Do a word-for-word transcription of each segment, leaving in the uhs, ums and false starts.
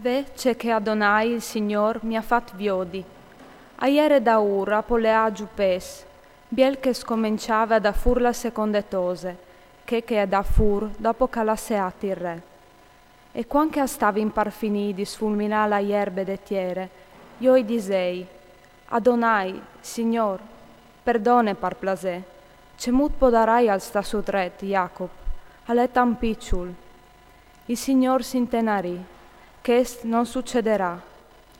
Ve ce che Adonai il Signor mi ha fat viodi. A jere daûr a poleâ a Giupes, biel che scomençave a dâ fûr la seconde tose, che che e dà fûr dopo ch'a l'à seât il re. E cuant che a stavin par finî di sfulminâ la jerbe de tiere, jo i disei: Adonai, Signor, perdone par plasê, cemût podarai alçâ sù dret Jacop? Al è tant piçul. Il Signor s'intenarì: Chest non sucederà,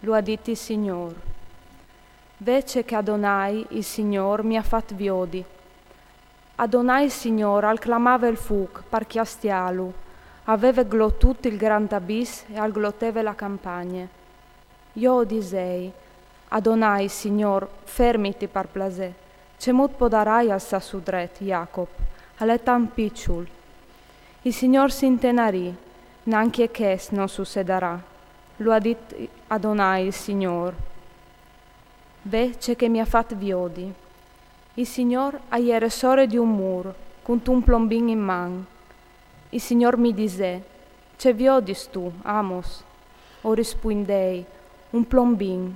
lu à dit il Signor. Ve ce che Adonai il Signor mi ha fat viodi. Adonai il Signor al clamave il fûc par cjastiâlu, a veve glotût il grant abis e al gloteve la campagne. Jo o disei: Adonai, Signor, fermiti par plasê, cemût podarai alçâ sù dret Jacop? Al è tant piçul. Il Signor s'intenarì: Nancje chest non sucederà, lu à dit Adonai il Signor. Ve ce che mi ha fat viodi. Il Signor a jere sore di un mûr, cuntun plombin in man. Il Signor mi disè: Ce viodistu, Amos? O rispuindei: Un plombin.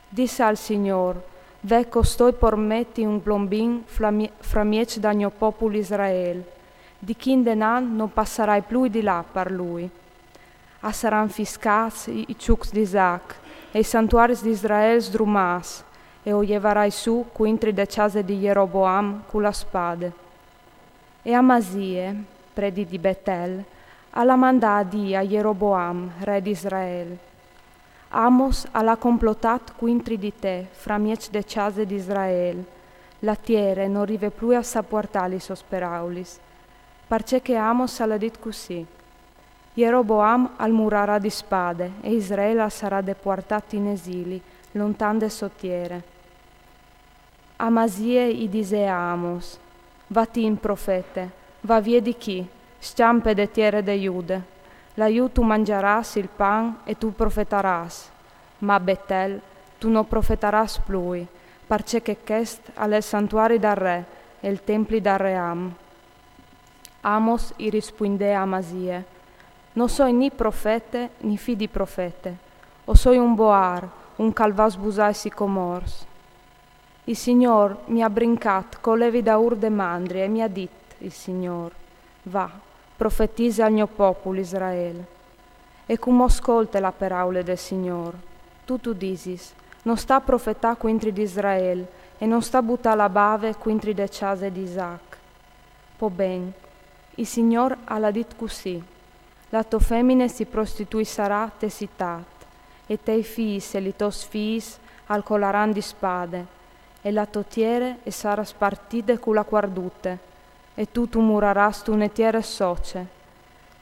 Dissal Signor: Ve, costoi por meti un plombin fra mie-, fra mieç dal gno popul Israel. Di chi indenant no passarai plui di là par lui. A saran fiscâts i, i çucs di Isaac, e i santuaris di Israel sdrumâts, e o jevarai sù cuintri de cjase di Jeroboam cu la spade. E Amasie, predi di Betel, al à mandât a dî a Jeroboam, re di Israel: Amos al à complotât cuintri di te, fra mieç de cjase di Israel. La tiere no rive plui a sapuartâ lis sôs peraulis. Parcè che Amos al à dit cussì: Jeroboam al murarà di spade, e Israel al sarà depuartât in esili, lontan de sô tiere. Amasie i disè a Amos: Vatin, profete, va vie di chi, scjampe de tiere de Jude. Lajù tu mangjarâs il pan e tu profetarâs. Ma a Betel tu no profetarâs plui, parcè che chest al è il santuari dal re e il templi dal ream. Amos i rispuindè a Amasie: No soi ni profete ni fi di profete. O soi un boar, un ch'al va a sbusâ i sicomors. Il Signor mi à brincât co levi daûr de mandrie e mi à dit il Signor: Va, profetise al gno popul Israel. E cumò scolte la peraule dal Signor. Tu tu disis: No sta a profetâ cuintri di Israel, e no sta a butâ la bave cuintri de cjase di Isaac. Po ben, il Signor al à dit cussì: La tô femine si prostituissarà te citât, e i tei fîs e lis tôs fiis al colaran di spade, e la tô tiere e sarà spartide cu la cuardute, e tu tu murarâs tune tiere soce,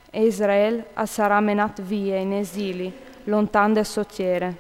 e Israel al sarà menât vie in esili, lontan de sô tiere.